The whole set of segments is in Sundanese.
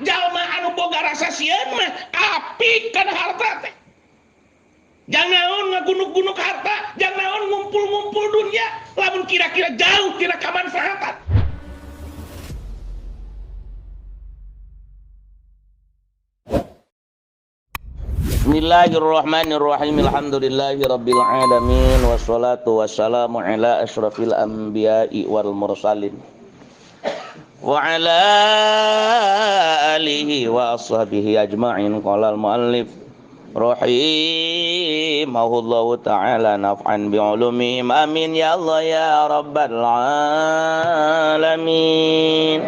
Jalma anu boga rasa sieun mah apik kana harta teh. Jangan naon ngagunuk-gunuk harta, jangan naon ngumpul-ngumpul dunia, lamun kira-kira jauh tina kamanfaatan. Bismillahirrahmanirrahim. Alhamdulillahirabbil alamin wassalatu wassalamu ala asyrafil anbiya'i wal mursalin wa ala alihi wa ashabihi ajma'in. Qala al muallif rahimahullahu ta'ala naf'an bi'ulumihim. Amin ya Allah ya rabbal alamin.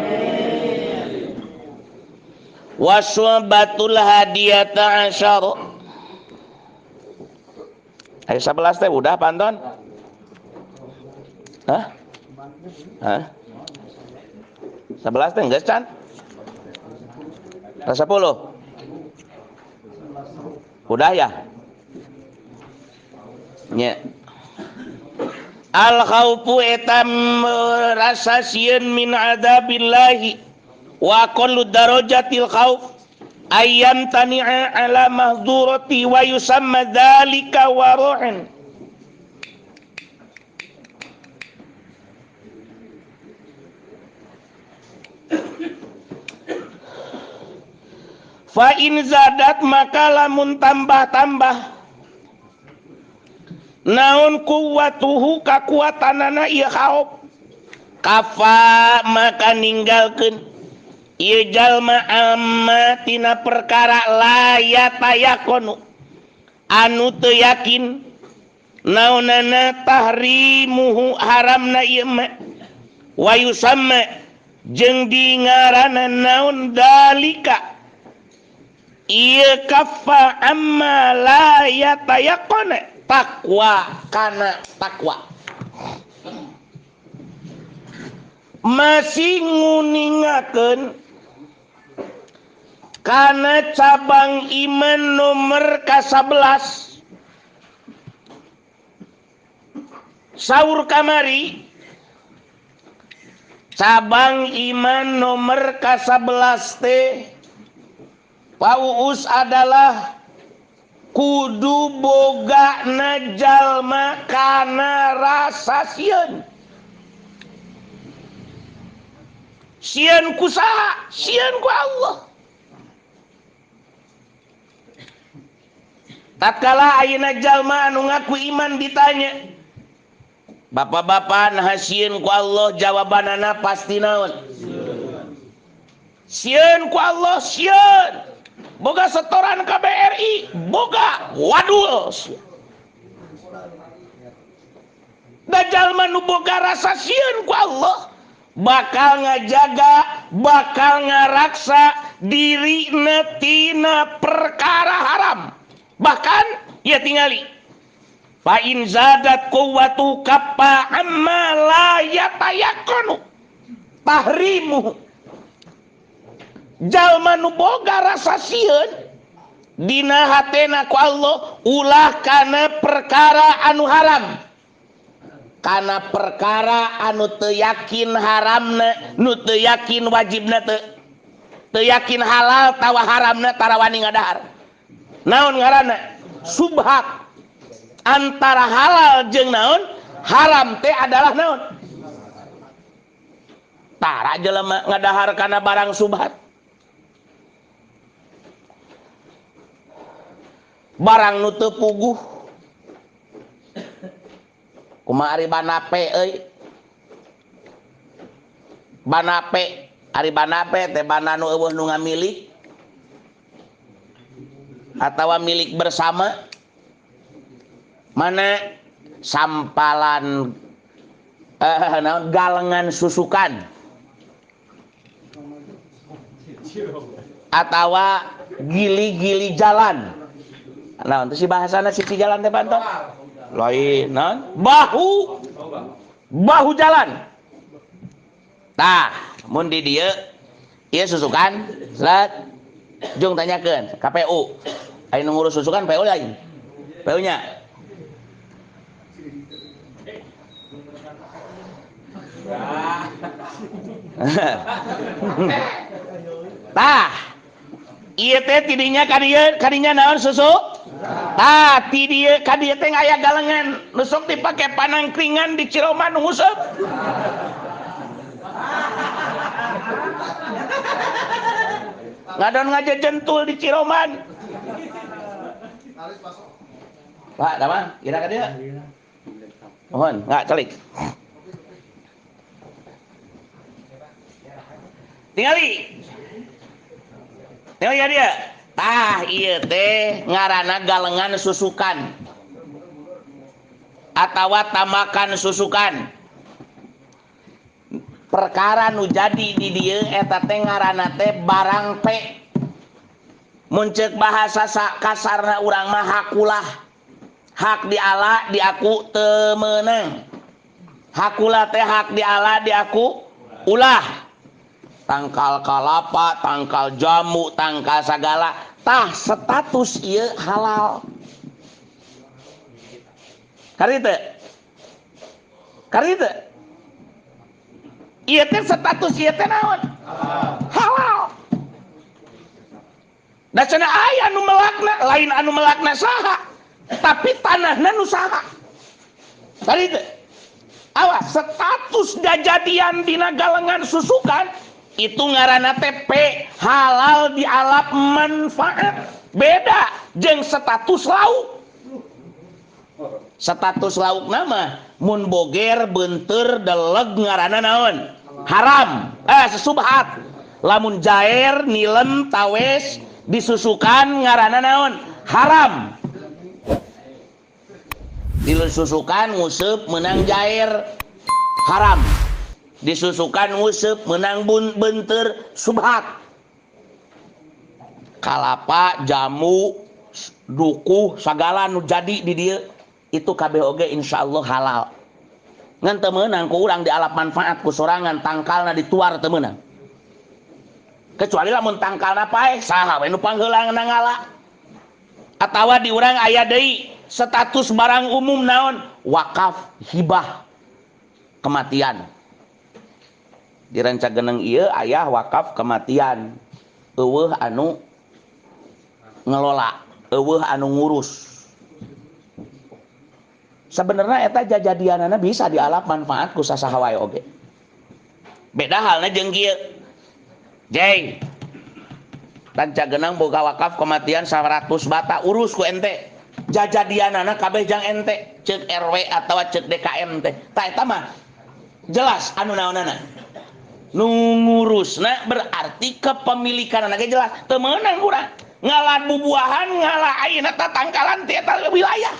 Waswabatul hadiyata asyar. Ayat 11 teh udah panton? Hah? Hah? 11 teh geus can? 10. Udah ya? Nya. Al khaufu etam rasa sieun min adzabillahi wa aqallu darajatil khauf ayyam tani'a ala mahdurati wa yusamma dzalika waru'an. Fa in zadat maka lamun tambah-tambah naon kuwatuhu kakuatanana ieu khauf kafa maka ninggalkeun ieu jalma amma tina perkara la yatayaqonu anu teu yakin naonana tahrimuhu haramna ieu mah wa yusamma jeung dingarana naon dalika ieu kafa amma la yatayaqona takwa kana takwa. Masih nguningakeun kana cabang iman nomor ka-11 saur kamari. Cabang iman nomor ka-11 teh Paus adalah kudu boga na jalma kana rasa sieun. Sieun ku saha? Sieun ku Allah. Tatkala ayeuna jalma anu ngaku iman ditanya, bapak-bapak nah sieun ku Allah, jawabanana pasti naon? Sieun ku Allah, sieun. Boga setoran KBRI, boga wadul. Da jalma nu boga rasa sieun ku Allah bakal ngajaga, bakal ngaraksa dirina tina perkara haram. Bahkan ya tingali fa in zadat quwwatu kappa amma la yatayaqanu tahrimuhu. Jalma nu boga rasa sieun dina hatena ku Allah ulah kana perkara anu haram, kana perkara anu teu yakin haramna, nu teu yakin wajibna, teu yakin halal tawa haramna tara wani ngadahar. Naon ngaranna? Subhat. Antara halal jeung naon haram teh adalah naon? Tara jelema ngadahar kana barang subhat. Barang nu teu puguh. Kumaha ari banape euy? Banape, ari banape teh bana nu eueuh nu ngamilik atawa milik bersama. Mana sampalan naon galengan susukan atawa gili-gili jalan. Nah, itu si bahasana sisi jalan teh panton. Lain, naon? Bahu. Bahu jalan. Tah, mun di dieu ieu susukan, seret jung tanyakeun KPU. Aya nu ngurus susukan PU lain. PU-nya. Tah ieu teh tidinya ka dieu kadinya naon susu? Tah ti dieu ka dieu teh aya galengan nu sok dipake panangkringan di Ciroman nu nguseup. Ngadon ngajejentul di Ciroman. Pak, damang, kira ka dieu. Mohon, enggak celik. Tingali. Tingali ka dieu. Tah ieu teh ngaranna galengan susukan. Atawa tamakan susukan. Perkara nu jadi di dieu eta teh ngaranna teh barang pe. Mun ceuk bahasa kasarna urang mah hakulah. Hak diala diaku teu meunang. Hakulah teh hak diala diaku ulah. Tangkal kalapa, tangkal jamu, tangkal sagala. Tah status ieu halal. Kartu teu? Kartu teu? Ieu teh status ieu teh naon? Halal. Da cenah aya anu melakna, lain anu melakna saha, tapi tanahna nu saha. Tadi teh. Awas, status jajadian dina galengan susukan itu ngaranna teh P, halal dialap manfaat. Beda jeung status lauk. Status lauk nama mun boger benteur deleg ngaranna naon? Haram. Sesubhat. Lamun jair nilem tawes disusukan ngaranna naon? Haram. Disusukan nguseup menang jair haram. Disusukan nguseup menang benteur subhat. Kalapa, jamu, dukuh sagala nu jadi di dieu itu kabeh oge insyaallah halal. Ngan teu meunang ku urang dialap manfaat ku sorangan tangkalna dituar teu meunang. Kecuali lamun tangkalna paeh saha we nu pangheulangna ngala. Atawa di urang aya deui status barang umum naon? Wakaf hibah kematian. Di Rancageneng ieu aya wakaf kematian. Eueuh anu ngelola, eueuh anu ngurus. Sebenarnya eta jajadianana bisa dialap manfaat ku sasaha wae oge. Beda halna jeung kieu. Jeng. Rancageneng boga wakaf kematian 100 bata urus ku ente. Jajadianana kabeh jang ente, ceuk RW atawa ceuk DKM teh. Tah eta mah jelas anu naonana. Nu ngurusna berarti kepemilikanana ge jelas. Teu meunang urang ngala bubuahan ngala ayeuna tatangkalan ti eta wilayah.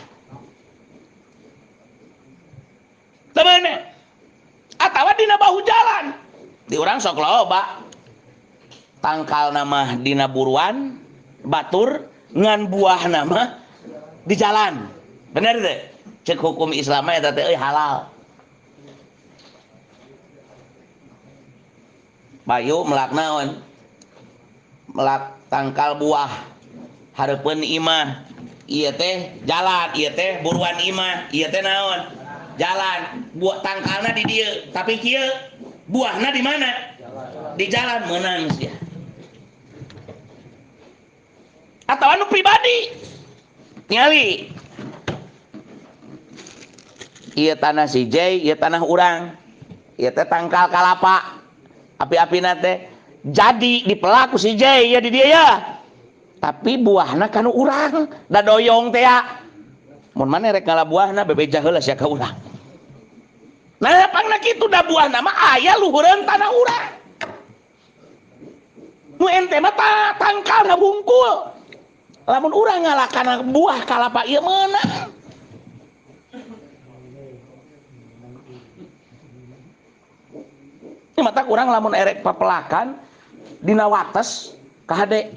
Teu meunang. Atawa dina bahu jalan. Di urang sok loba. Tangkal nama dina buruan batur ngan buah nama di jalan. Bener teh? Cek hukum Islam eta teh euy halal. Bayu melak naon? Melak tangkal buah hareupeun imah. Ieu teh jalan, ieu teh buruan imah, ieu teh naon? Jalan. Buah tangkalna di dieu, tapi kieu buahna di mana? Di jalan meunang sia. Atau anu pribadi. Ningali. Ieu tanah si J, ieu tanah urang. Ieu teh tangkal kalapa. Api-apina teh jadi dipelaku si J ya di dia ya. Tapi buahna kanu urang, da doyong teh ya. Mun maneh rek ngala buahna bebeja heula sia ka urang. Nah, pangna kitu da buahna mah aya luhureun tanah urang. Nu ente mah tangkalna bungkul. Lamun urang ngalakana buah kalapa ieu meunang. Ini mata kurang lamun erek papelakan dina wates kahade.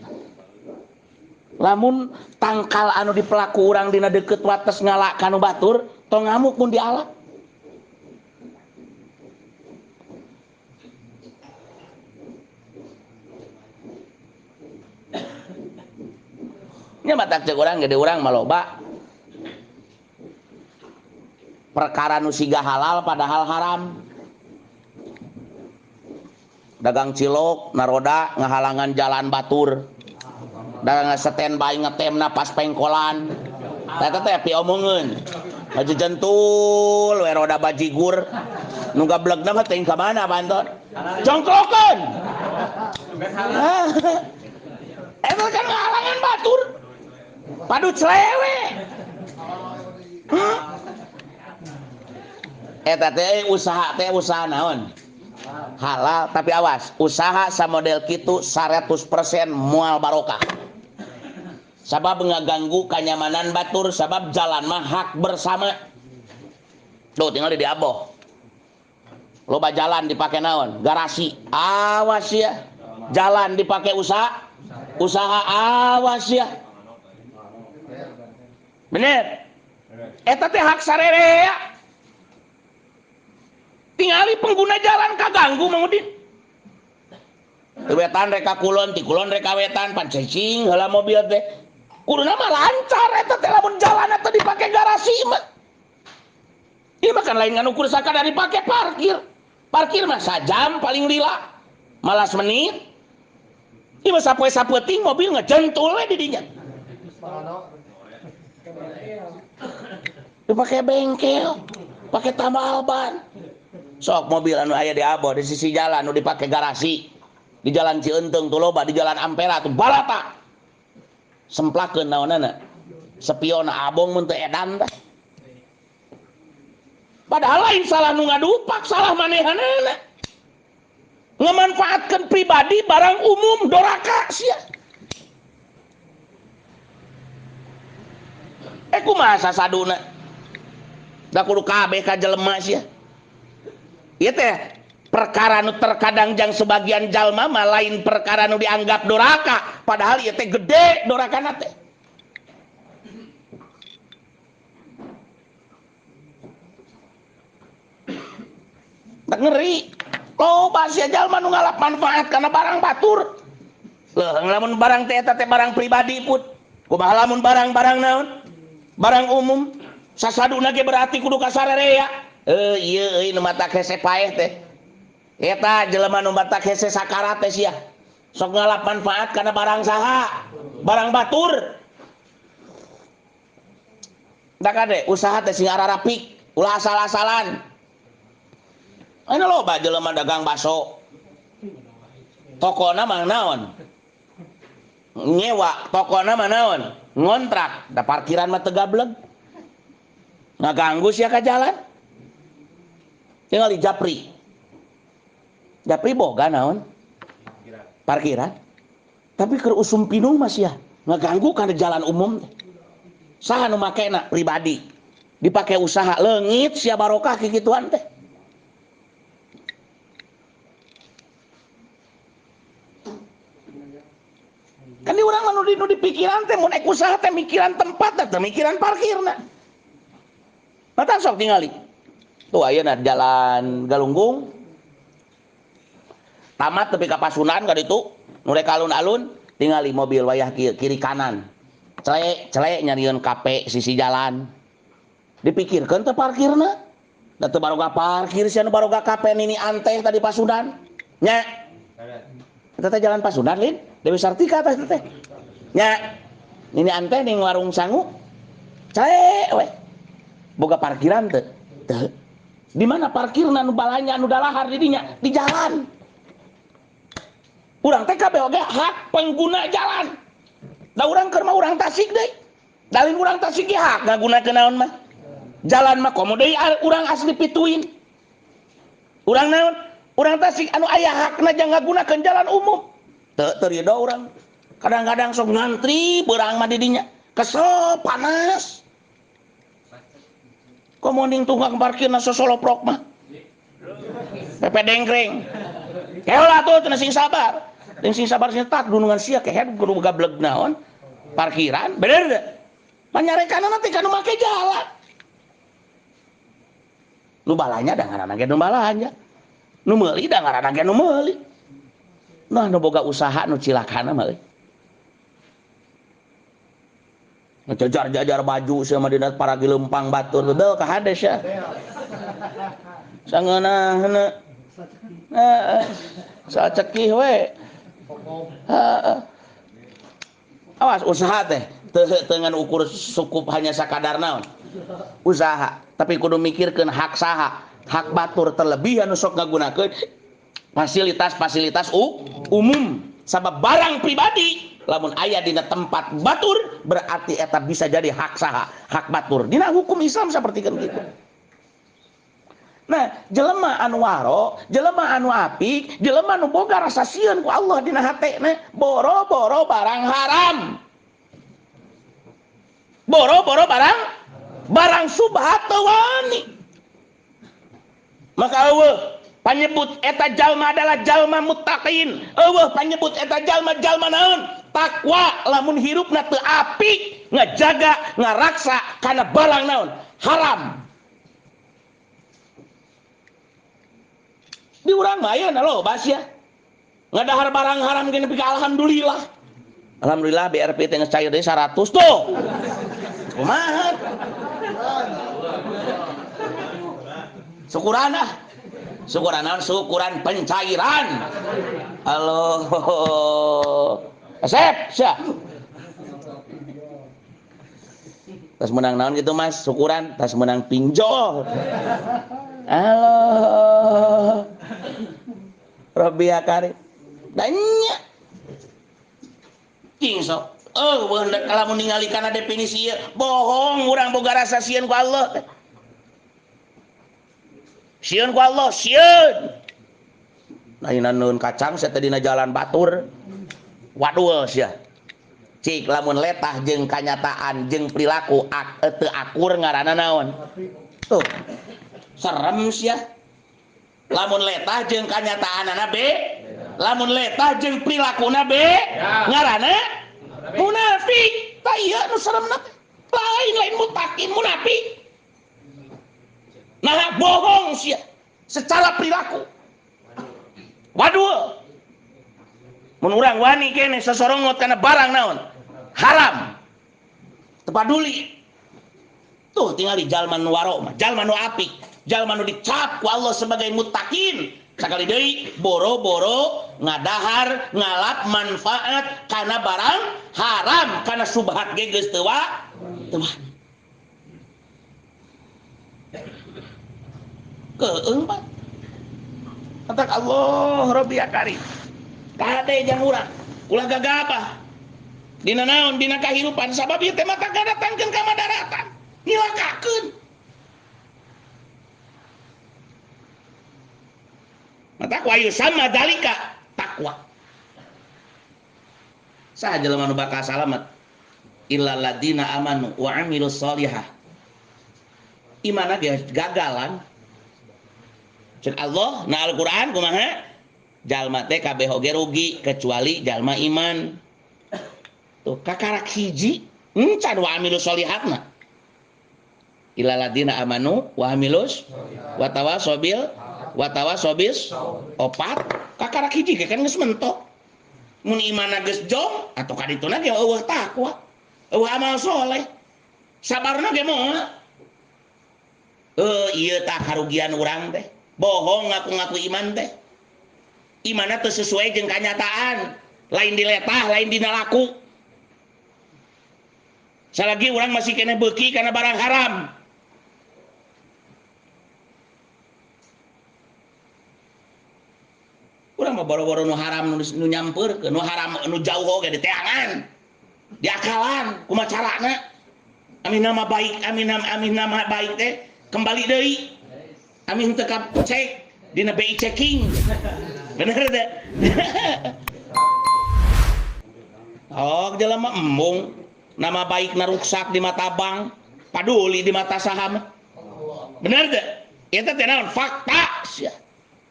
Lamun tangkal anu dipelaku urang dina deukeut wates ngala kanu batur, tong ngamuk mun dialap. Nya matak ceuk urang gede urang maloba perkara nu siga halal padahal haram. Dagang cilok naroda ngahalangan jalan batur. Dagang standby ngetemna pas pengkolan. Eta teh piomongeun. Ngajejentul we roda bajigur. Nu gablegna mah teuing ka mana panton? Jongkrokeun. Eta kan ngahalangan batur. Padu celewe. Eta teh usaha naon? Halal, tapi awas, usaha samodel kitu 100% moal barokah. Sabab ngaganggu kanyamanan batur, sabab jalan mah hak bersama. Tuh tinggal di Aboh. Loba jalan dipake naon? Garasi. Awas ya. Jalan dipake usaha. Usaha awas ya. Bener. Eta teh hak sarerea. Tingali pengguna jalan kaganggu Mang Udin. Wetan reka kulon, ti kulon reka wetan, pan cicing heula mobil teh. Kuduna mah lancar eta teh lamun jalan eta dipake garasi mah. Ieu mah kan lain ngan ukur sakadar dipake parkir. Parkir mah sajam paling lila. Malas menit. Ieu mah sapoe sapeuting mobil ngejentul we di dinya. Dipake bengkel, pake tambal ban. Sok mobil anu aya di Aboh di sisi jalan nu dipake garasi. Di jalan Cienteng tuh loba, di jalan Ampera tuh balata. Semplakeun naonana? Spiona abong mun teu edan teh. Padahal lain salah nu ngadupak, salah manehanana. Ngamanfaatkeun pribadi barang umum doraka sia. Kumaha sasaduna? Da kudu kabeh ka jelema sia. Ieu teh perkara nu terkadang jang sebagian jalma mah lain perkara nu dianggap doraka, padahal ieu teh gede dorakana teh. Tak ngeri. Loba sia jalma nu ngalap manfaat kana barang batur. Leuh lamun barang teh eta teh barang pribadi put. Kumaha lamun barang-barang naon? Barang umum sasaduna ge berarti kudu ka sarerea. Ieu euy nu matak hese paeh teh. Eta jelema nu matak hese sakarat teh sia. Sok ngalap manfaat kana barang saha? Barang batur. Da kade usaha teh sing ararapik, ulah asal-asalan. Ayeuna loba jelema dagang baso. Tokona mah naon? Nyewa, tokona mah naon? Ngontrak, da parkiran mah teu gableg. Ngaganggu sia ka jalan. Tinggal di Japri. Japri boga naon? Parkiran. Tapi keur usum pinuh mah sia ngaganggu kana jalan umum teh. Saha nu makena pribadi. Dipake usaha leungit sia barokah kikituan teh. Kan di urang mah nu dipikiran teh mun ek usaha teh mikiran tempat teh mikiran parkirna. Mata sok tingali. Tuh ayeuna jalan Galunggung. Tamat tepi ka Pasundan ka ditu, nu rek alun-alun tingali mobil wayah kiri kanan. Celek-celek nyarieun kape sisi jalan. Dipikirkeun teh parkirna. Da teu baroga parkir sia nu baroga kape nini anteh tadi Pasundan. Nya. Eta teh jalan Pasundan lin, Dewi Sartika teh teh. Nya. Nini anteh ning warung sangu. Celek we. Boga parkiran teh. Teu. Di mana parkirna nu balanya nu dalahar di dinya? Di jalan. Urang teh kabeh oge hak pengguna jalan. Da urang keur mah urang Tasik deui. Dalin urang Tasik ge hak ngagunakeun naon mah. Jalan mah komo deui urang asli pituin. Urang naon? Urang Tasik anu aya hakna jang ngagunakeun jalan umum. Teu teu rido urang. Kadang-kadang sok ngantri beurang mah di dinya. Kesel panas. Komo ning tunggang parkirna sosoloprok mah. Pepe dengkreng. Heula tuh cenah sing sabar. Sing sing sabar sing tak dunungan sia kehed kudu gableg naon? Parkiran, bener teu? Panyarekanna teh kanu make jalan. Nu balanya da ngaranna ge nu balanya. Nu meuli da ngaranna ge nu meuli. Nah nu boga usaha nu cilakana mah euy. Ngejajar-jajar baju sia mah dina paragi leumpang batur bedel ka hade sia. Sangeunahna. Heeh. Soal cekih we. Heeh. Awas usaha teh teu ngan ukur cukup hanya sakadar naon. Usaha, tapi kudu mikirkeun hak saha, hak batur terlebih anu sok ngagunakeun fasilitas-fasilitas umum. Sabab barang pribadi lamun aya dina tempat batur berarti eta bisa jadi hak saha, hak batur. Dina hukum Islam sapertikeun kitu. Nah, jelema anu waro, jelema anu apik, jelema anu boga rasa sieun ku Allah dina hatena, boro-boro barang haram. Boro-boro barang subhat teu wani. Maka eueuh panyebut eta jalma adalah jalma muttaqin. Eueuh panyebut eta jalma jalma naon? Takwa lamun hirupna teu apik, ngajaga, ngaraksa kana barang naon? Haram. Di urang mah aya loh bas ya. Ngadahar barang haram gini pika alhamdulillah. Alhamdulillah BRP teh geus cair deui 100 tuh. Kumaha? Syukuran ah. Syukuran naon? Syukuran pencairan. Halo. Asep, sia. Tas menang naon gitu Mas? Syukuran, tas menang pinjol. Halo. Rabbi ya karim. Tanya. Cing sok. Eueuh lamun ningali kana definisi ieu, bohong urang boga rasa sieun ku Allah. Sieun ku Allah, sieun. Lain neun kacang sia teh dina jalan batur. Wadul sia. Cik lamun letah jeung kanyataan jeung perilaku teu akur ngaranna naon? Tuh. Serem sia. Lamun letah jeung kanyataanana be, lamun letah jeung perilakuna be, ngaranna munafik. Tah ieu nu seremna teh. Lain mutakin munafik. Nah bohong sia secara perilaku. Waduh. Mun urang wani keneh sasorongot kana barang naon? Haram. Teu paduli. Tuh tingali jalma nu waro mah, jalma nu apik, jalma nu dicap ku Allah sebagai muttaqin. Sakali deui boro-boro ngadahar ngalap manfaat kana barang haram kana subhat ge geus teu wani. Keung Pak. Kata Allah Rabbi ya karim. Kade jang urang ulah gagabah dina naon dina kahirupan sabab ieu teh mata ngadatangkeun ka madaratan nyilakakeun. Mata ku ayu sama dalika takwa. Saha jelema nu bakal salamet illa ladina amanu wa amilus solihah. Imana ge gagalan. Cek Allah na Al-Qur'an kumaha? Jalma teh kabeh oge rugi kecuali jalma iman. Tuh kakarak hiji encan wa amilus solihatna. Illa ladina amanu wa amilus wa tawasobil wa tawasobis opat kakarak hiji kan geus mentok. Mun imanna geus jong atuh kadituna ge eueuh takwa, eueuh amal soleh. Sabarna ge moal. Ieu tah karugian urang teh. Bohong ngaku-ngaku iman teh. Imana teu sesuai jeung kanyataan, lain diletah, lain dina laku. Salagi urang masih keneh beuki kana barang haram. Urang mah boro-boro nu haram nu nyampeurkeun, nu haram nu jauh oge diteangan. Diakalan kumaha carana? Amin nama baik, amin nama baik teh kembali deui. Amin teu ka cek dina BI checking. Bener teh? Oh, jelema embung nama baik naruksak di mata bank, paduli di mata saham. Bener teh? Eta teh naon? Fakta sia.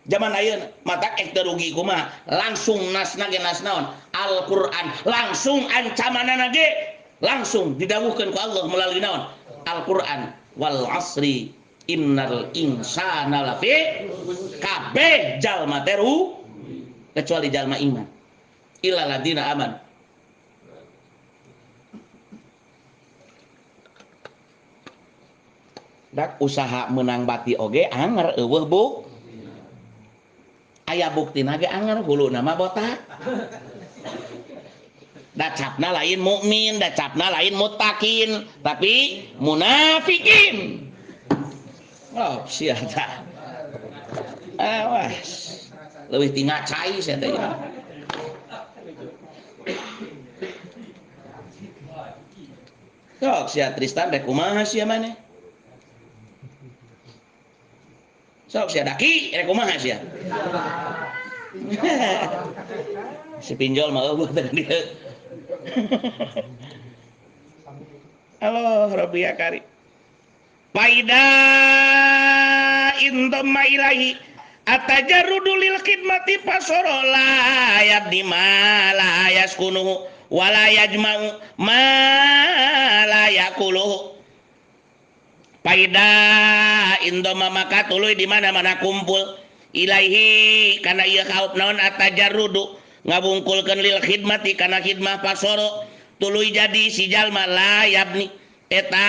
Zaman ayeuna mata ek teu rugi kumaha? Langsung nasna ge nas naon? Al-Qur'an. Langsung ancamanana ge langsung didawuhkeun ku Allah melalui naon? Al-Qur'an. Wal asri innal insana lafi kabeh jalma teru kecuali jalma iman. Illa ladina aman. Dak usaha menang bati oge anger eueuh bu. Aya buktina ge anger huluna mah botak. Dacapna lain mukmin, dacapna lain muttaqin, tapi munafikin. Oh, sia tah. Awas. Leuwih ti ngacai sia teh. Sok sia Tristan rek kumaha sia maneh? Sok sia daki rek kumaha sia? Si pinjol mah eueuh teh dieu. Halo Rabbi ya kari. Faida intamma ilahi atajarrudu lil khidmati fasara la yabni ma la yaskunuhu wa la yajma'u ma la yakuluhu. Faida intamma maka tuluy di mana-mana kumpul ilaihi kana ieu kaop naon atajarrudu ngabungkulkeun lil khidmati kana khidmah fasara tuluy jadi si jalma la yabni eta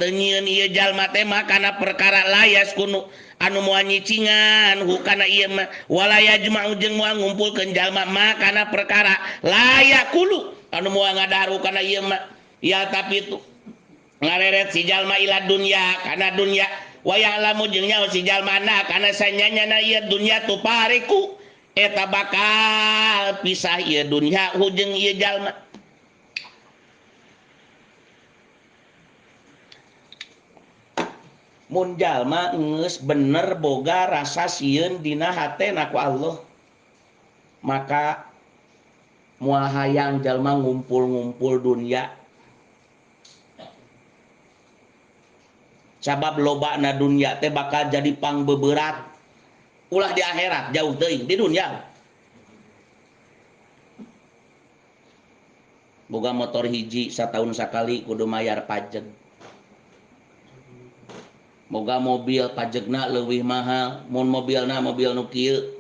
teu nyieun ieu jalma teh mah kana perkara layas kunu anu moal nyicingan hu kana ieu mah wala yajma'u jeung moal ngumpulkeun jalma mah kana perkara layakulu anu moal ngadaru kana ieu mah ya tapi tu ngareret si jalma ila dunya kana dunya wa ya'lamu jeung nyaho si jalma na kana sanyanyana ieu dunya tupariku eta bakal pisah ieu dunya hu jeung ieu jalma. Mun jalma geus bener boga rasa sieun dina hatena ku Allah, maka moal hayang jalma ngumpul-ngumpul dunya. Sabab lobana dunya teh bakal jadi pangbeberat. Ulah di akhirat jauh teuing di dunya. Boga motor hiji sataun sakali kudu mayar pajak. Moga mobil pajegna leuwih mahal, mun mobilna mobil nu kieu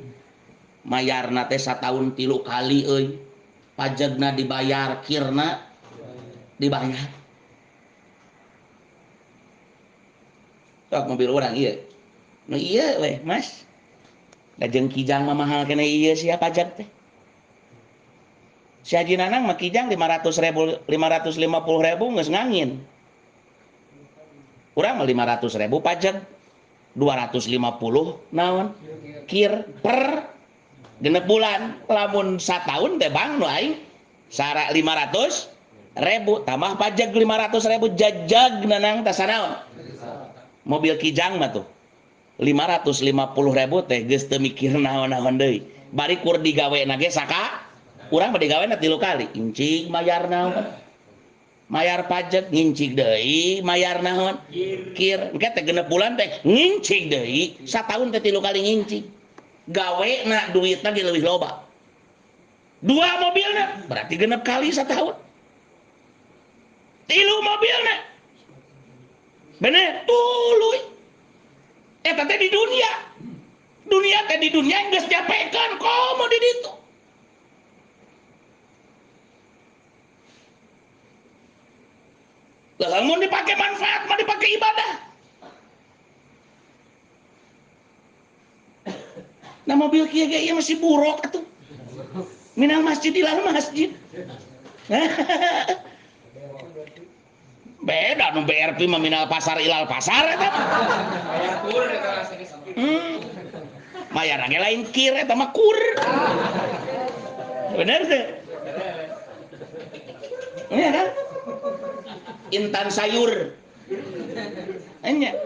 mayarna teh sataun 3 kali euy. Pajegna dibayar, kirna dibayar. Sok mobil urang ieu. Nu ieu weh, Mas. Da jeung Kijang mah mahal keneh ieu sia pajak teh. Si Haji Nanang mah Kijang 500.000 550.000 geus ngangin. Urang mah 500.000 pajak, 250 naon kir per genep bulan. Lamun sataun teh bang nu aing sara 500.000 tambah pajak 500.000 jajag nanang teh sanaon. Mobil Kijang mah tuh 550.000 teh geus teu mikir naon-naon deui. Bari kur digawe na ge saka urang mah digawe na 3 kali. Incing mayar naon? Mayar pajak ngincik deui, mayar naon? Kir. Engke teh genep bulan teh ngincik deui, sataun teh 3 kali ngincik. Gawe na duitna ge leuwih loba. 2 mobilna berarti genep kali sataun. 3 mobilna. Bener, tuluy. Eta teh di dunia. Dunia teh di dunia geus nyapekeun komo di ditu. Lamun dipakai manfaat, mah dipakai ibadah. Nah mobil kieu ge ieu masih buruk atuh. Minal masjid ilal masjid. Beda nu BRP mah minal pasar ilal pasar eta mah. Mayar ge lain kir eta mah kur. Bener teu? Iya kan? Intan sayur. Enya.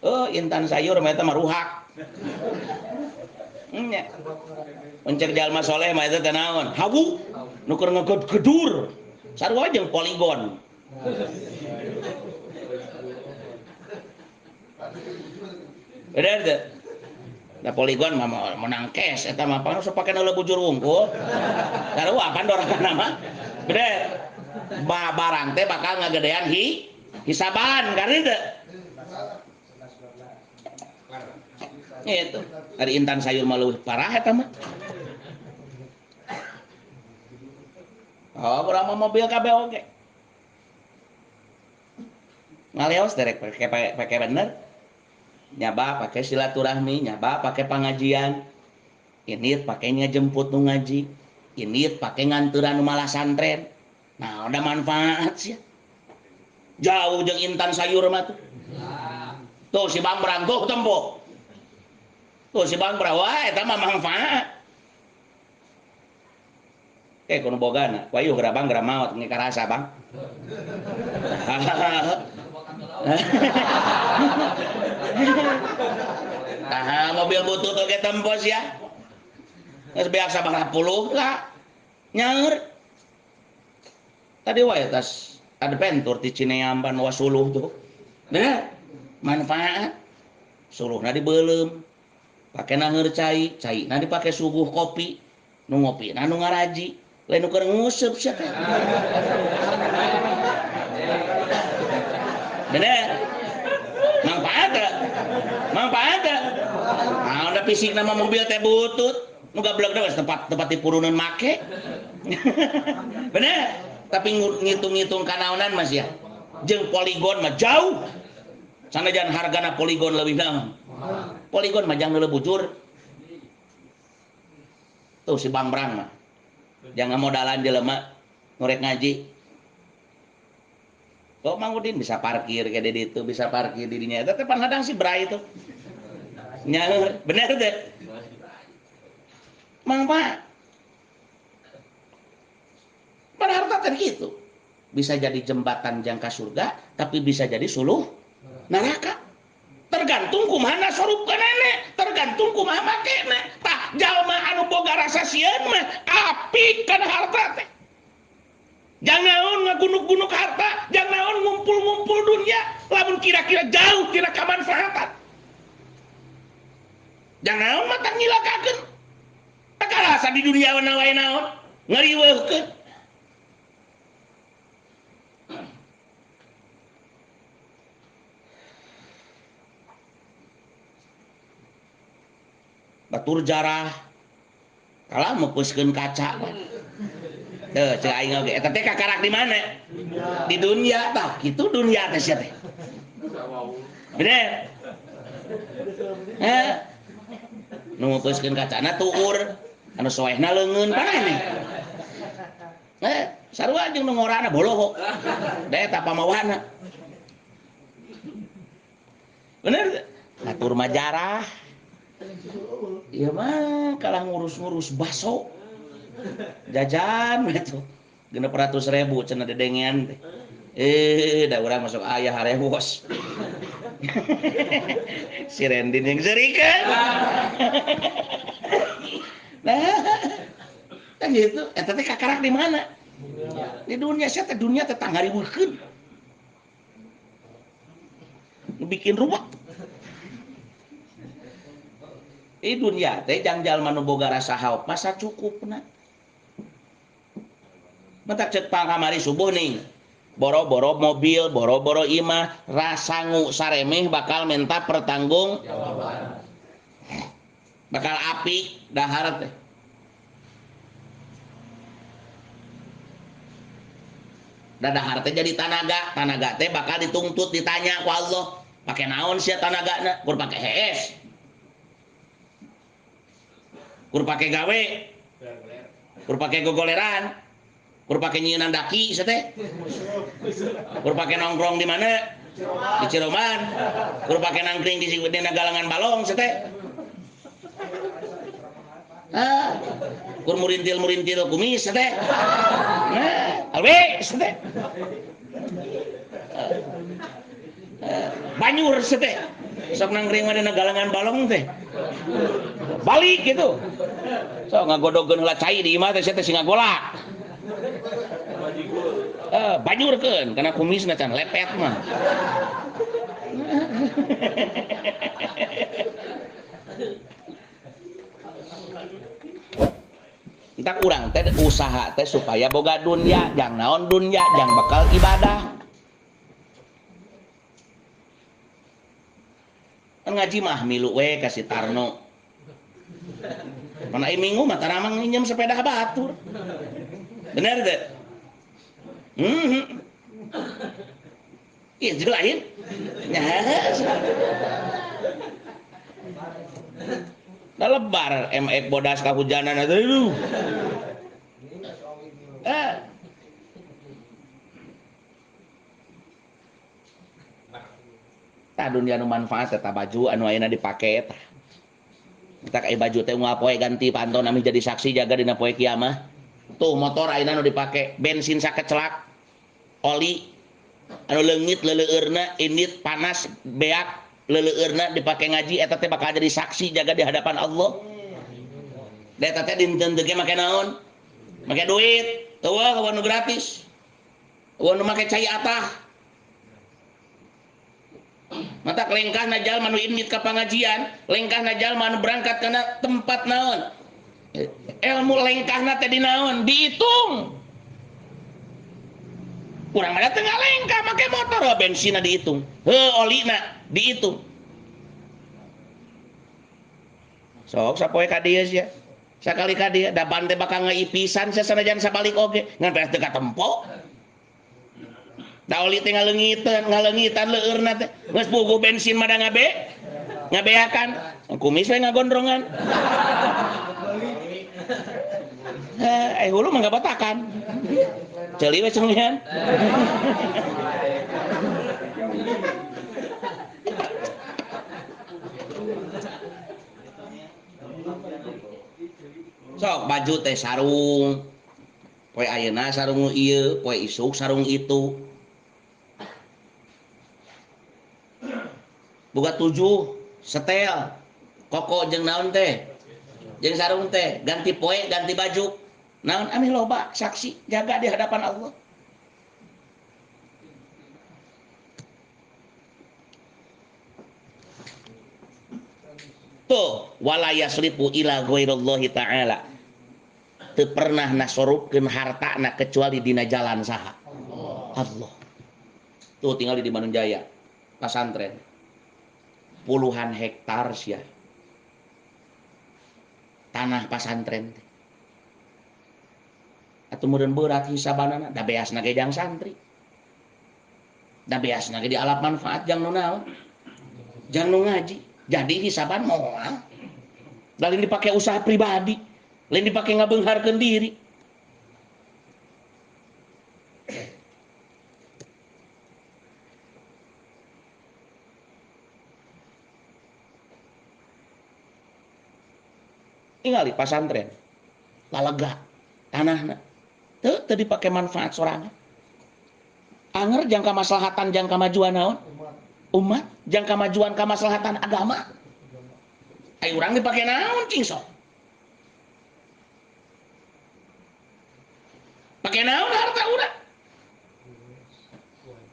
Oh, intan sayur mah eta mah ruhak. Enya. Mencek jalma soleh mah eta teh naon? Hawu nu keur ngegedgedur. Sarua jeung poligon. Bener teu? Da poligon mah menang cash eta mah pan sok pake nu bujur wungkul. Sarua pan dorakan mah. Bener. Barang teh bakal ngagedean hisaban kan teu? Itu. Ari intan sayur mah leuwih parah eta mah. Oh, urang mah mobil kabeh oge. Ngaleos derek pake bener. Nyaba pakai silaturahmi, nyaba pakai pengajian. Ini pakai ngejemput nu ngaji. Ini pakai nganturan nu malah santren. Nah, udah manfaat sih. Jauh jeung intan sayur mah tuh. Tuh si Bang Brang tuh tempo. Tuh si Bang Brang wah eta mah manfaat. Kudu bogana. Wayuh geura Bang geura maot nge karasa Bang. Nah, mobil butut oge tempos ya. Geus beak sabaraha puluh lah. Nyaeur. Tadi wae tas adventure di Cineamban wasuluh tuh. Bener? Manfaat. Suluhna dibeuleum. Pake nangeur cai, caina dipake suguh kopi. Nu ngopi na nu ngaraji. Lain nu keur nguseup sia teh. Bener? Manfaat teh. Manfaat teh. Nah, udah fisik nama mobil teh butut. Nu gablek geus tempat dipuruneun make. Bener? Tapi ngitung-ngitung kanaonan mas ya. Jeung poligon mah jauh. Sanajan hargana poligon leuwih naon. Poligon mah jang leuwih bujur. Tuh si Bang Brang mah. Jangan modalan jelema ngorek ngaji. Kok Mang Udin bisa parkir kayak di ditu, bisa parkir di dinya. Eta teh panghadang si Bray itu. Nyaeur, bener teh. Mang Pak. Pada harta teh gitu. Bisa jadi jembatan jangka surga, tapi bisa jadi suluh neraka. Tergantung kumaha nasorupkeunana, tergantung kumaha makena. Tah jalma anu boga rasa sieun mah apik kana harta teh. Jang naon ngagunuk-gunuk harta, jang naon ngumpul-ngumpul dunia, lamun kira-kira jauh tina kamanfaatan. Jang naon mah tang nyilakakeun. Teu karasa di dunia wae naon, ngariweuhkeun. Batur jarah kalah meupeuskeun kaca. Teu ceuk aing oge eta teh kakarak di mana? Di dunia tah kitu dunia teh sia teh. Bener? Heh. Nu meupeuskeun kacana tuur, anu soehna leungeun paneh. Heh, sarua jeung nu ngorana boloho. Da eta pamawana. Bener? Batur mah jarah. Iya mah kalah ngurus-ngurus baso jajan gitu 600.000 cenah dedengean teh. Da urang masuk ayah harewos. Si Rendin yang serikeun. Nah, kan gitu. Eta teh kakarak di mana? Di dunia sia teh dunia teh tanggariweuhkeun. Bikin ruwet. Di dunia teh jang jalma nu boga rasa haop masa cukupna. Mentak cek pangkamari subuh nih. Boro-boro mobil, boro-boro imah, rasangu saremeh bakal minta pertanggung jawaban. Bakal api dahar teh. Da dahar teh jadi tanaga, tanaga teh bakal dituntut ditanya ku Allah. Pake naon sia tanagana? Kur pake hees. Kur pake gawe, kur pake gogoleran, kur pake nyieunan daki sia teh. Kur pake nongkrong di mana? Di Ciroman. Kur pake nangkring di galangan balong sia teh. Ah, kur murintil-murintil kumis sia teh. Nah, alwe sia teh. Banyur sia teh. Sok nangkring mah dina galangan balong teh. Balik gitu. Sok ngagodogeun heula cai di imah teh sia teh sing ngagolak. Banyurkeun kana kumisna can lepet mah. Entak urang teh usaha teh supaya boga dunya, jang naon dunya, jang bakal ibadah. Kan ngaji mah milu we ka si Tarno. Mana minggu mah taramang nginjem sepeda batur. Bener teh? Itu lain. Da lebar MX bodas kahujanan atuh. Tah dunia nu manfaat eta baju anu ayeuna dipake tah. Kita ka baju teh unggal poe ganti panton ami jadi saksi jaga dina poe kiamah. Tuh motor ayeuna nu dipake bensin sakecelak oli anu leungit leuleueurna indit panas beak leuleueurna dipake ngaji eta teh bakal jadi saksi jaga di hadapan Allah. Da eta teh dinten teh make naon? Make duit, eueuh nu gratis. Eueuh nu make cai atah. Mata lengkahna jalma nu indit ka pangajian, lengkahna jalma nu berangkat kana tempat naon? Ilmu lengkahna teh di naon? Dihitung. Kurang ada tengah lengkah make motor bensinna dihitung, heuh olina dihitung. Sok sapoe ka dieu sia. Sakali ka dieu da ban teh bakal ngaipisan sia sanajan sabalik oge, ngan beres teu katempo. Da oli teh ngaleungitan leueurna teh. Geus puguh bensin mah da ngabeakan. Kumis we ngagondrongan. Eh hulu mah ngabotakan. Ceuli we cengian. Sok baju teh sarung. Poe ayeuna sarung ieu, poe isuk sarung itu. Boga 7 setel koko jeung naon teh jeung sarung teh ganti poe ganti baju naon amih loba saksi jaga di hadapan Allah. Tuh wala yasrifu ila ghairillahi ta'ala teu pernah nasorupkeun hartana kecuali dina jalan saha Allah. Tuh tinggal di Bandung Jaya pasantren puluhan hektar sia tanah pasantren teh. Atuh meureun berat hisabanana da beasna ge jang santri. Da beasna ge dialap manfaat jang nu naon? Jang nu ngaji. Jadi hisaban moal. Lain dipake usaha pribadi, lain dipake ngabeungharkeun diri. Tingali pasantren lalega tanahna teu teu dipake manfaat sorangan. Anger jangka maslahatan jangka majuan naon? Umat jangka majuan kamaslahatan agama. Ai urang dipake naon cing sok? Pake naon harta urang?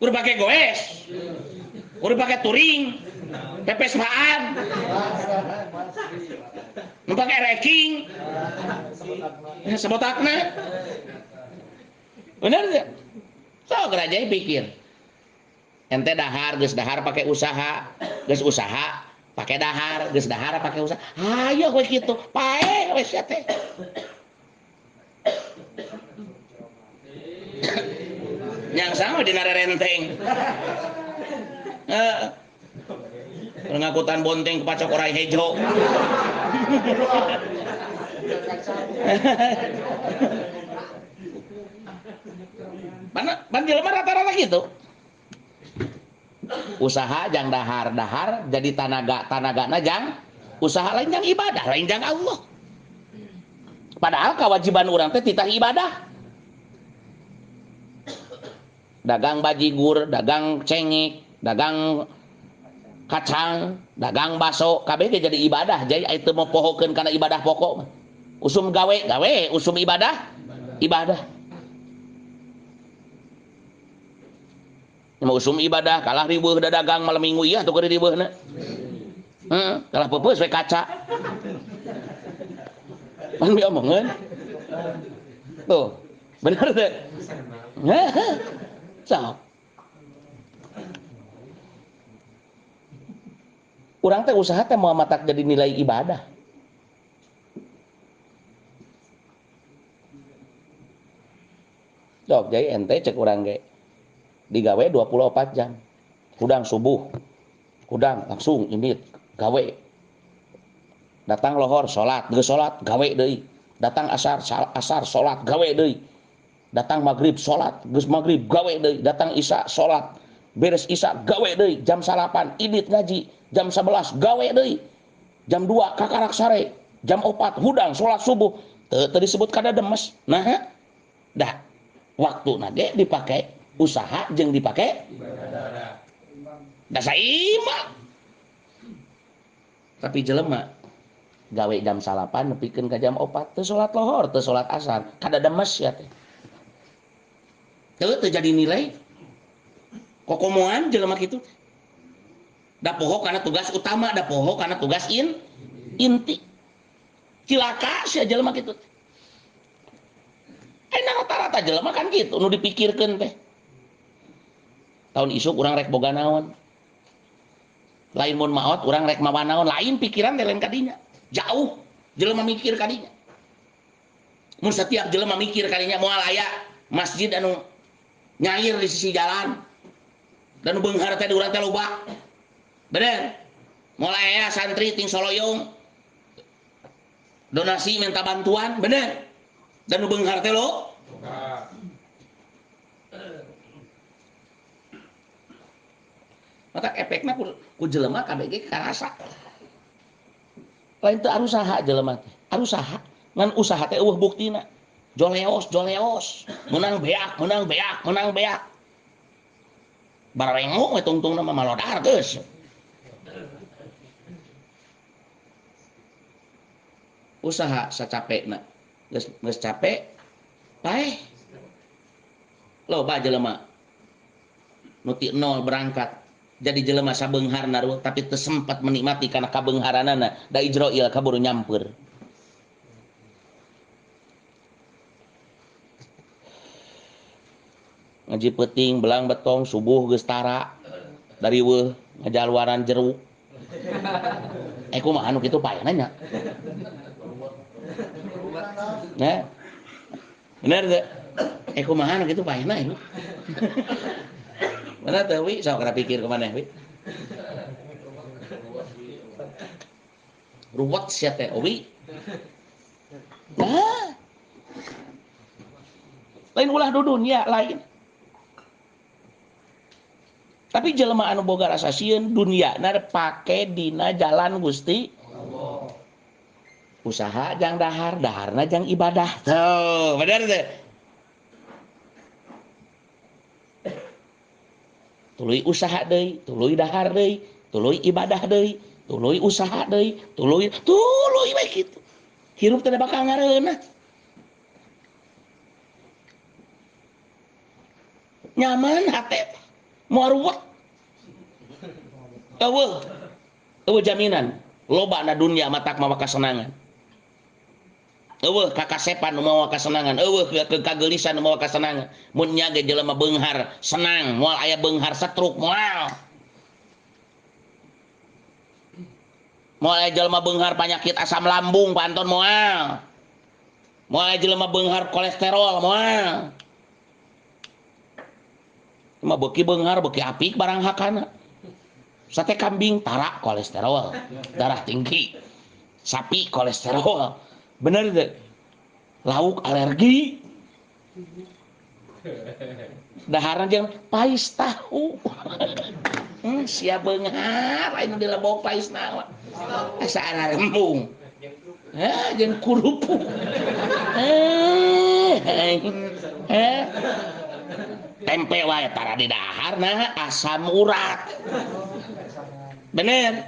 Urang pake goes. Urang pake touring. Pepesmaan. Nu pake reking. Sebotakna. Bener teu? Sok raja pikir. Ente dahar, geus dahar pake usaha, geus usaha pake dahar, geus dahar pake usaha. Hayo we kitu, pae we sia teh. Yang sama dina rerenteng. Heeh. Ngakutan bonteng kepacok orai hejo. Mana ban jelema rata-rata gitu. Usaha jang dahar, dahar jadi tanaga, tanagana jang usaha lain jang ibadah, lain jang Allah. Padahal kewajiban urang teh titah ibadah. Dagang bajigur, dagang cengek, dagang kacang, dagang baso, kabeh ge jadi ibadah. Jadi itu mau pohokeun kana ibadah pokok. Usum gawe, gawe, usum ibadah, ibadah. Mau usum ibadah kalah riweuh dagang malam minggu ieu atuh keur riweuhna. Heeh, kalah peupeus we kaca. Pan diomongeun. Tuh, bener teu? Heeh. Sok. Urang teh usaha teh moal matak jadi nilai ibadah. Sok jadi ente cek urang ge. Digawe 24 jam. Hudang subuh. Hudang langsung ini gawe. Datang lohor salat, geus salat gawe deui. Datang asar, asar salat gawe deui. Datang maghrib salat, geus maghrib gawe deui. Datang isya salat, beres isya gawe deui. Jam 9 idit ngaji, jam 11 gawe deui. Jam 2 kakarak sare, jam 4 hudang salat subuh. Teu disebut kada demes. Nah, dah waktuna ge dipake usaha jeung dipake ibadah. Da saima. Tapi jelema gawe jam 9 nepikeun ka jam 4 teu salat lohor, teu salat asar, kada demes ya teh. Teu jadi nilai. Kokomoan jelema kitu. Da poho kana tugas utama, da poho kana tugas inti. Cilaka sia jelema kitu. Enak rata-rata jelema kan kitu nu dipikirkeun teh. Tahun isuk urang rek boga naon. Lain mun maot urang rek mawa naon, lain pikiran teh lain kadinya. Jauh jelema mikir kadinya. Mun setiap jelema mikir kadinya moal aya masjid anu nyair di sisi jalan. Dan nu beunghar teh di urang teh loba. Bener. Moal aya santri ting soloyong donasi minta bantuan, bener. Dan nu beunghar teh lo. Mata efekna ku jelema KBG karasa. Lain teu arusaha jelema teh, arusaha. Ngan usaha teh eueuh buktina. Joleos, joleos, menang beak, menang beak, menang beak. Barengok we tungtungna mah malodar geus. Usaha sacapekna. Geus capek, paeh. Loba jelema nu ti nol berangkat jadi jelema sabeunghar naruh tapi teu sempat menikmati kana kabeungharanana da Ijroil kaburu nyampeur. Ngaji peuting belang betong subuh geus tara dari weuh ngajaluaran jeruk. Kumaha anu kitu paehna nya. Nah. Bener teu? Kumaha anu kitu paehna ieu. Bener teu wi sok kana pikir kumaneh wi. Ruwet sia teh wi. Nah. Lain ulah dudunya lain. Tapi jelema anu boga rasa sieun dunyana pake dina jalan Gusti Allah. Usaha jang dahar, daharna jang ibadah. Tuh, bener teu? Tuluy usaha deui, tuluy dahar deui, tuluy ibadah deui, tuluy usaha deui, tuluy tuluy we kitu. Hirup teh bakal ngareunah. Nyaman hate. Moal ruwet. Eueuh. Eueuh jaminan. Loba na dunya matak mawa kasenangan. Eueuh kakasepan nu mawa kasenangan, eueuh kageulisan nu mawa kasenangan. Mun nya ge jelema beunghar senang, moal aya beunghar setruk moal. Moal aya jelema beunghar panyakit asam lambung panton moal. Moal aya jelema beunghar kolesterol moal. Mah beuki beunghar beuki apik barang hakana. Sate kambing tara kolesterol, darah tinggi. Sapi kolesterol. Bener teu? Lauk alergi. Daharan jeung pais tahu. Sia beunghar anu dilebok pais naon. Asa ararembung. Heh, jeung kurupuk. Tempe wae tara di dahar nah asam urat. Bener.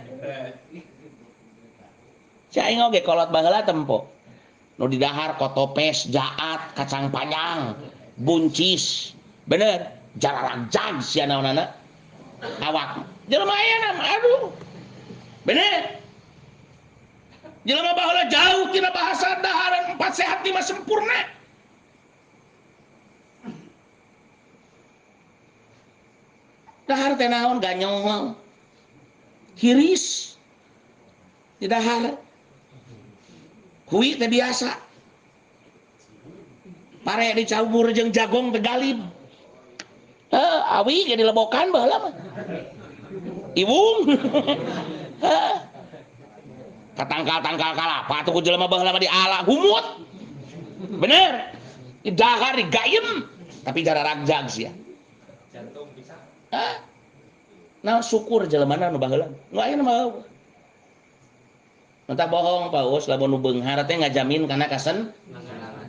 Si aing oge kolot baheula tempo. Nu di dahar kotopes, jaat, kacang panjang, buncis. Bener, jararagjag sia naonana. Awak. Jelema aya mah aduh. Bener. Jelema baheula jauh tina bahasa daharan 4 sehat 5 sempurna. Dahar teh naon ganyong. Hiris. Di dahar. Hui teh biasa. Pare dicampur jeung jagong teh galib. Heuh, awi ge dilebokan baheula mah. Iwung. Heuh. Katangkal-tangkal kalapa atuh ku jelema baheula mah diala humut. Bener. Dahar digayem tapi jararagjag sia. Jantung bisa. Hah? Nah syukur jelemana nu baheula. Nu aya mah entah bohong Pak Us, lamun nu beunghar teh ngajamin kana kasen.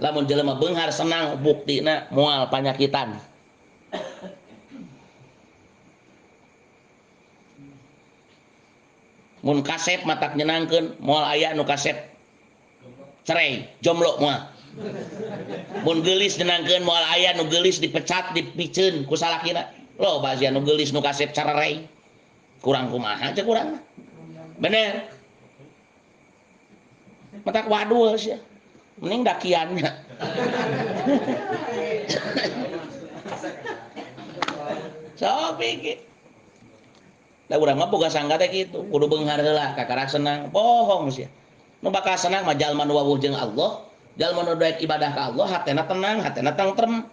Lamun jelema beunghar senang buktina moal panyakitan. Mun kasep matak nyenangkeun moal aya nu kasep cerai jomblo moal. Mun geulis nyenangkeun moal aya nu geulis dipecat dipiceun ku salakina. Loba sia nu geulis nu kasep cerai. Kurang kumaha cek urang mah. Bener. Matak wadul sia. Mending dakiannya. Sok pikir. Da urang mah boga sangka teh kitu, kudu beunghar heula kakara senang. Bohong sia. Nu bakal senang mah jalma nu wawuh jeung Allah, jalma nu daek ibadah ka Allah, hatena tenang, hatena tentrem.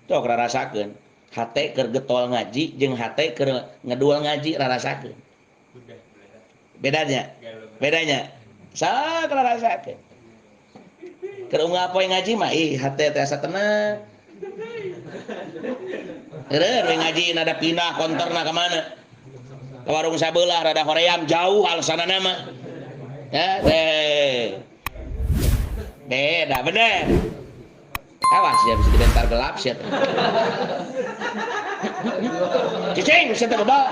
Sok rarasakeun. Hate keur getol ngaji jeung hate keur ngedul ngaji rarasakeun. Bedanya? Bedanya? Sok rarasakeun. Keur unggal poe ngaji mah ih hate teh asa tenang. Heureun we ngaji nada pindah konterna ka mana? Ka warung sabelah rada hoream jauh alasanana mah. Ya teh. Beda bener. Awas ya bisa dibentar gelap sia teh. Cicing sia teh bebal.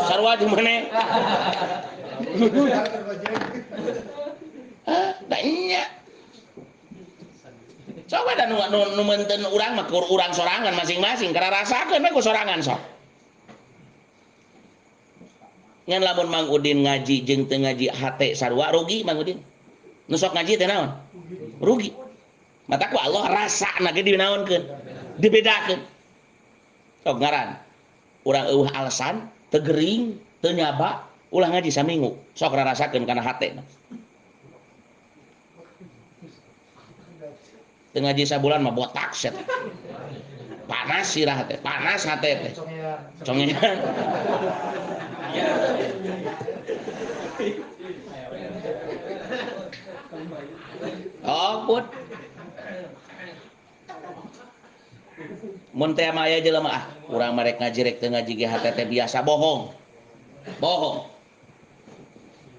Sarua jeung maneh. Hah, da nya. Coba da nu meunteun urang mah kur urang sorangan masing-masing karena rasakeun we ku sorangan sok. Ngan lamun Mang Udin ngaji jeung teu ngaji hate sarua rugi Mang Udin. Nu sok ngaji teh naon? Rugi. Mata ku Allah rasana ge dinaonkeun, dibedakeun. Sok ngaran urang eueuh alasan teu gering, teu nyaba, ulah ngaji saminggu. Sok rarasakeun kana hatena. Teu ngaji sabulan mah botak sia teh. Panas sirah teh, panas hate teh. Congean. Oh, put. Mun teh mah aya jelema ah, urang mah rek ngaji rek teu ngaji ge hate teh biasa bohong. Bohong.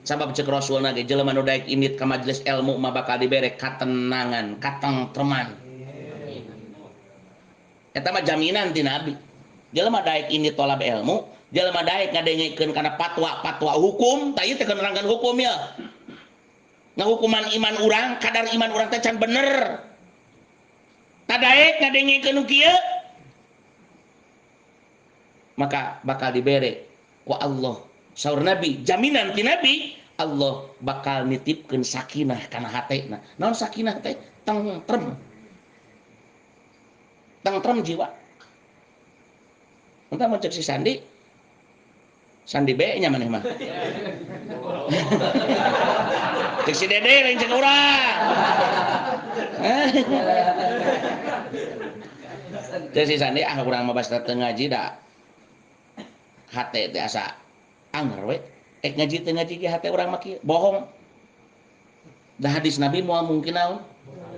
Sabab cek Rasulna ge jelema nu daek indit ka majelis ilmu mah bakal dibere katenangan, katentreman. Eta mah jaminan ti Nabi. Jelema daek indit tolab ilmu, jelema daek ngadengekeun kana patwa-patwa hukum, tah ieu teh nerangkeun hukum ya. Ngahukuman iman urang, kadar iman urang teh can bener. Tah daek ngadengekeun nu kieu, maka bakal dibere ku Allah. Saur Nabi, jaminan ti Nabi, Allah bakal nitipkeun sakinah kana hatena. Naon sakinah teh? Tentrem. Tentrem jiwa. Entah mun cek si Sandi, Sandi B nya maneh mah. Cek si Dede lain cek urang. Cek si Sandi ah urang mah basta teu ngaji da hate teh asa anger we. Ek ngaji teu ngaji ge hate urang mah kieu. Bohong. Da hadis Nabi moal mungkin naon?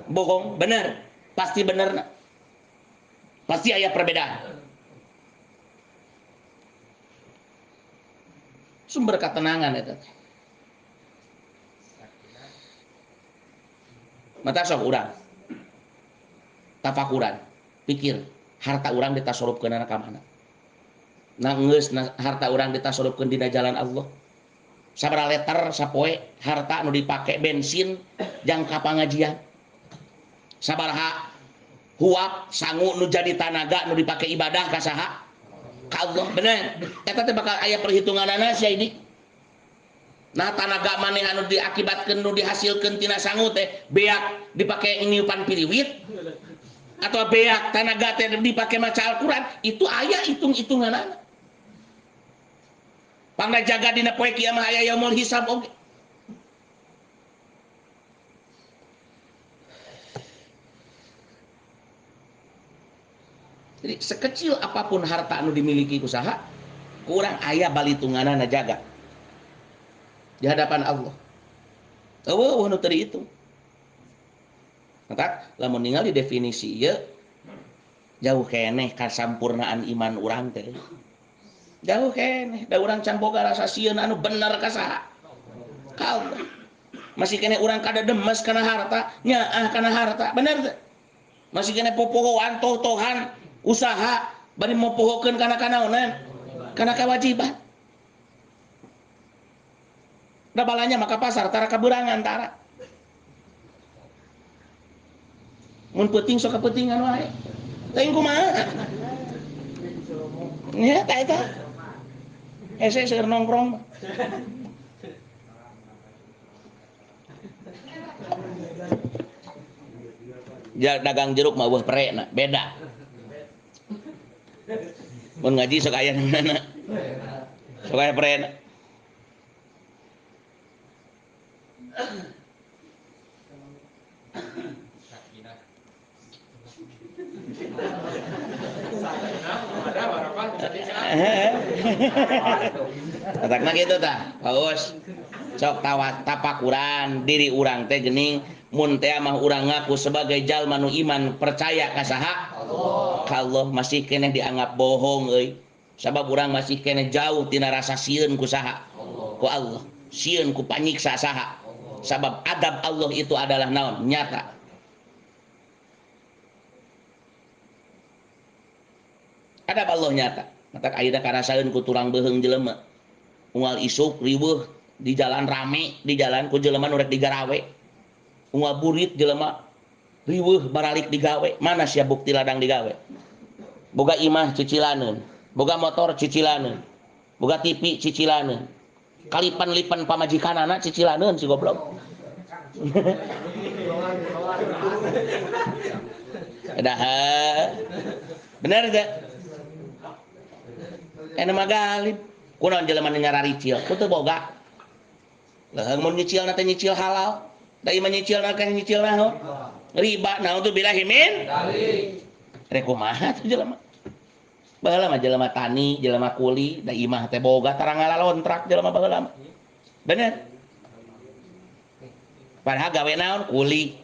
Bohong, bener. Pasti benerna. Pasti aya perbedaan. Sumber ketenangan eta teh. Mata sok urang. Tafakuran, pikir harta urang ditasorupkeunana ka mana? Nah geus harta urang ditasorupkeun dina jalan Allah. Sabaraha liter sapoe harta nu dipake bensin jangka pangajian. Sabaraha huap sangu nu jadi tanaga nu dipake ibadah ka saha? Ka Allah. Bener. Eta teh bakal aya perhitunganana sia ini. Nah tanaga maneh anu diakibatkeun nu dihasilkeun tina sangu teh beak dipake niupan piriwit atau beak tanaga teh dipake maca Al-Qur'an, itu aya hitung-hitunganana. Pangna jaga dina poe kiamah aya yaumul hisab oge. Jadi Sekecil apapun harta anu dimiliki ku saha, ku urang aya balitunganana jaga di hadapan Allah. Eueuh nu teu diitung. Matak lamun ningali definisi ieu jauh keneh kasampurnaan iman urang teh. Jauh keneh da urang can boga rasa sieun anu bener ka saha? Ka Allah. Masih keneh urang kada demes kana harta, nyaah kana harta, bener teu? Masih keneh popohoan, toh-tohan, usaha bari mopohokeun kana kanaonan? Kana kewajiban. Da balanya maka pasar tara kaberangan tara. Mun peuting sok kapeutingan wae. Teuing kumaha? Nya ta eta. Hese seueur nongkrong. Dagang jeruk mah eueuh perekna, beda. Mun ngaji sok aya mana? Sok aya perekna. Katakna kitu tah, paus. Sok tapakuran diri urang teh geuning mun teh mah urang ngaku sebagai jalma nu iman percaya ka saha? Allah. Ka Allah masih keneh dianggap bohong euy. Sabab urang masih keneh jauh tina rasa sieun ku saha? Allah. Ku Allah. Sieun ku panyiksa saha? Allah. Sabab adab Allah itu adalah naon? Nyata. Adab Allah nyata. Matak ayeuna karasaeun ku turang beuheung jelema. Unggal isuk riweuh di jalan rame, di jalan ku jelema nu rek digarawe. Unggal burit jelema riweuh baralik digawe. Mana sia bukti ladang digawe? Boga imah cicilaneun, boga motor cicilaneun, boga TV cicilaneun. Kalipan-lipan pamajikanana cicilaneun si goblok. Dah. Bener teu? Ena mah galib. Kunaon jelema nu nyararicil? Ku teu boga. Leuheung mun nyicilna teh nyicil halal. Da ieu mah nyicilna teh nyicil naon? Riba. Naon tuh billahi min? Dalik. Rek kumaha tuh jelema? Baheula mah jelema tani, jelema kuli, da imah teh boga tara ngalalontrak jelema baheula mah. Bener? Padahal gawe naon? Kuli.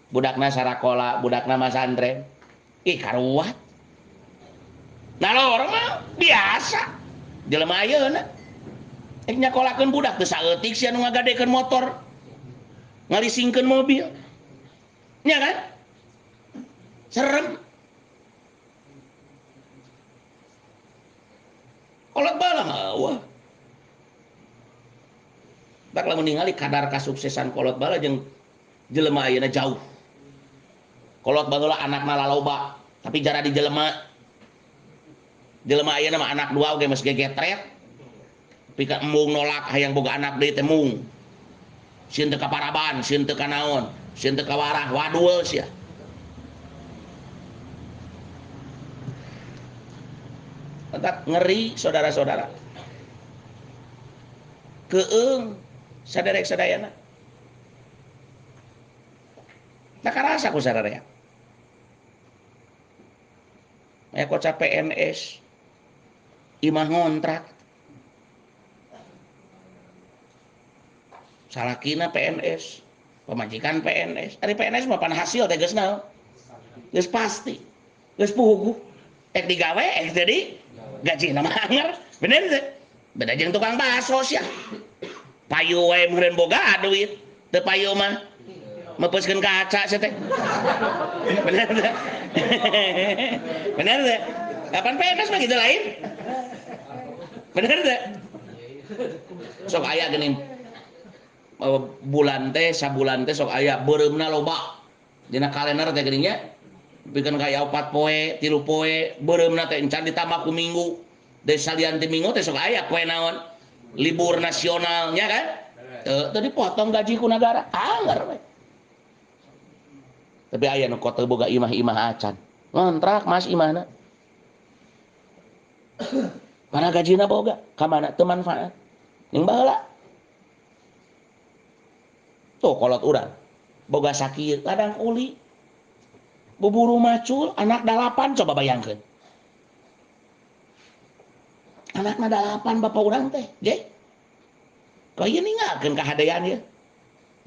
Budakna sarakola, budakna masantren. Ih karuat. Nalor mah biasa. Jelema ayeuna rek nyakolakeun budak teu saeutik sia nu ngagadekeun motor. Ngalisingkeun mobil. Nya kan? Serem. Kolot bala mah wah. Bak lamun ningali kadar kasuksesan kolot bala jeung jelema ayeuna jauh. Kolot baheula anakna laloba, tapi jara di jelema. Jelema ayeuna mah anak dua oge geus gegetret. Pika embung nolak hayang boga anak deui teh mung. Sieun teu kaparaban, sieun teu kanaon, sieun teu kawarah, wadul sia. Entak ngeri saudara-saudara. Keung saderek sadayana. Tak karasa ku sararea. Aya kocak PNS. Imah ngontrak. Salakina PNS, pamajikan PNS. Ari PNS mah pan hasil teh geus naon? Geus pasti. Geus puguh. Ek digawe ek jadi gajina mah anger. Bener teh? Beda jeung tukang bakso sia. Payu wae meureun boga duit. Teu payu mah meupeuskeun kaca sia teh. Bener teh? Bener teh? Kapan PNS mah gitu lain? Bener teh? Sok aya geuning bulan teh sabulan teh sok aya beureumna loba. Dina kalender teh geuning nya pikeun kaya 4 poe, 3 poe, beureumna teh encan ditambah ku minggu. Deui salian ti minggu teh sok aya poe naon? Libur nasional nya kan? Teu dipotong gaji ku nagara. Anggar we. Tapi aya nu teu boga imah-imah acan. Ngontrak mas imahna. Mana gajina boga? Ka mana teu manfaat. Ning baheula. Tuh kolot urang. Boga sakieu ladang kuli. Buburu macul anak 8 coba bayangkeun. Anakna 8 bapak urang teh, je. Kau ieu ninggalkeun kahadean ieu.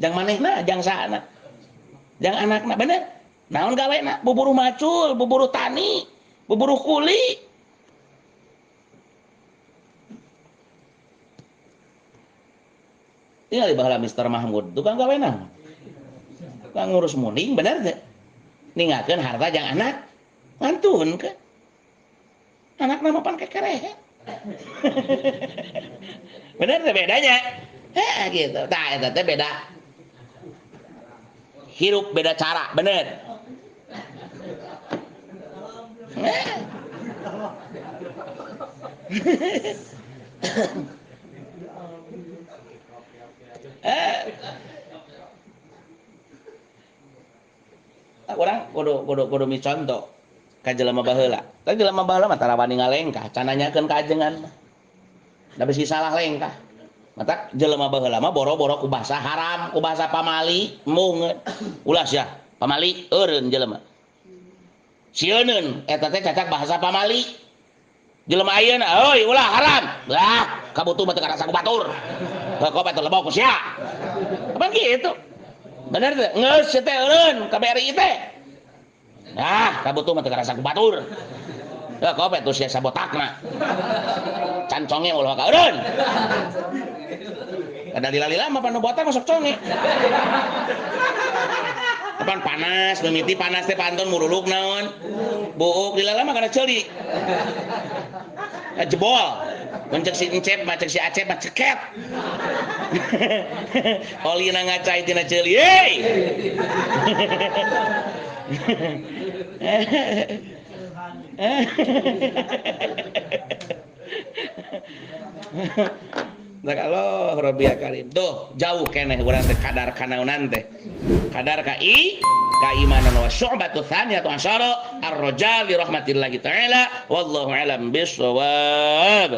Jang manehna, jang sahana. Jang anakna bener. Naon gawena? Buburuh macul, buburuh tani, buburuh kuli. Tinggal di baheula Mr. Mahmud, tukang gawe naon? Tukang ngurus munding bener teh. Ninggalkeun harta jang anak ngantun ke. Anakna mah pan kekerehe. Bener teh bedanya. Heh gitu. Tah eta teh beda. Hirup beda cara, bener. Urang kudu miconto ka jelema baheula. Tah jelema baheula mah tara wani ngalengkah, can nanyakeun ka ajengan mah. Da bisi salah lengkah. Mata jelema baheula mah boro-boro ku bahasa haram, ku bahasa pamali, embungeun. Ulah sia, pamali eureun jelema. Sieuneun eta teh cacak bahasa pamali. Jelema ayeuna, euy ulah haram. Lah, kabutuh mah teu karasa ku batur. Kok batur lebok ku sia. Apaan gitu? Bener teh? Geus sia teh eureun ka BRI teh. Nah, kabutuh mah teu karasa ku batur. Heuh kok atuh sia sabotakna. Can conge ulah ka eureun. Kada lila-lila mah panu botak masuk conge. Kapan panas, mimiti panas teh pantun muruluk naon. Buuk lila mah kana ceuli. Jebol. Mun cek si Encep mah cek si Acep mah ceket. Olina ngacai tina ceuli. Hei. Nah kalau Rabbi Karim tuh jauh keneh urang teh kadar kanaonan teh. Kadar ka i keimanan wa syu'batu tsaniyatu asyara ar-raja li rahmatillahi ta'ala wallahu alam bissawab.